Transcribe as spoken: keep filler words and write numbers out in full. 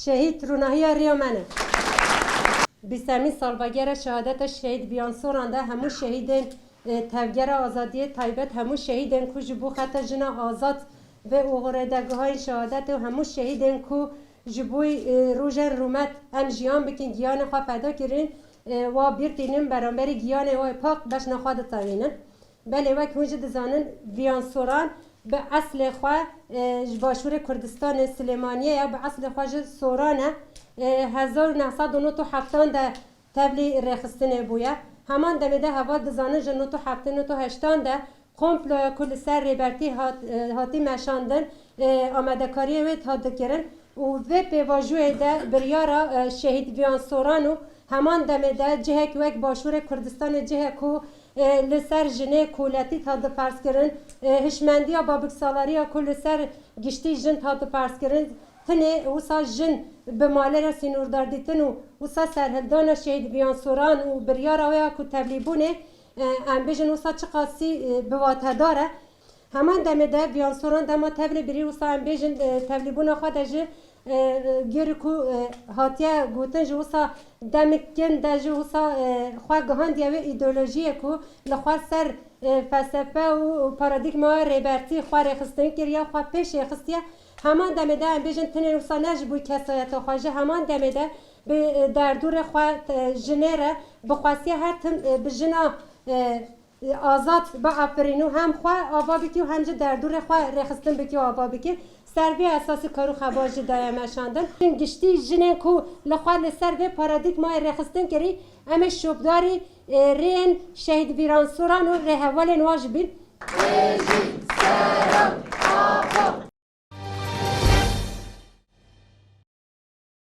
Şehîd rûnahiya riya me ne. Bîstemîn salvegera şehadeta şehîd Viyan Soran de hemû şehîdên, e, tevgera azadiyê taybet hemû şehîdên ku ji bo xeta jina azad ve oxirêdegihayên şehadetê û hemû şehîdên ku ji bo, e, rojên rûmet em jiyan bikin, giyanê xwe feda kirin, e, wa bîr tînin beramberî giyanê wê pak beşna xwe ditewînin. Belê wek hûn jî dizanin, Viyan Soran bi eslê xwe, e, ji Başûrê Kurdistanê Silêmaniyê ye, bi eslê xwe ji Soran e. E, hezar û neh sed û nod û heftan de tevlî rêxistinê bûye. Heman demê de heval dizanin ji nod û heftê nod û heştan de komploya ku li ser Rêbertî hat, e, hatî meşandin, e, amadekariyê wê hat dikirin û vê pêvajoyê de biryara, e, şehîd Viyan Soran û heman demê de cihek wek Başûrê Kurdistanê cihek ku, e, li ser jinê koletî hat diferzkirin, e, hişmendiya babiksalariya ku li ser giştî jin hat diferzkirin, tenê wisa jin bi malê re sînordar dîtin û wisa serhildana şehîd Viyan Soran û biryara wê ya ku tevlîbûnê, e, em bêjin wisa çiqasî, e, biwatedar e. Heman demê de Viyan Soran dema tevlî birî wisa em bêjin, e, tevlîbûna xwe de jî, e, e, gêrî ku, e, hatiye gotin ji wisa demik kin de jî wisa, e, xwe gihandiye wê îdeolojiyê ku li xwe ser, e, felsefe û paradîgma Rêbertî xwe rêxistin kiriye, xwe pêşê xistiye. Heman demê de em bêjin tenê wisa ne ji bo kesayeta xwe, ji heman demê de bi, e, derdorê xwe, e, jinê re bi xwestiye her tim, e, bi jina, e, azad biafirîn û hem xwe ava bikî û hem jî derdorê xwe rêxistin bikî û ava bikî. Ser vê esasî kar û xebat jî daye meşandin. Giştî jinên ku li xwe li ser vê paradîgmayê rêxistin kirî, em ê şopdarî, e, rêyên şehîd Viran Soran û rêhevalên wan jî bin.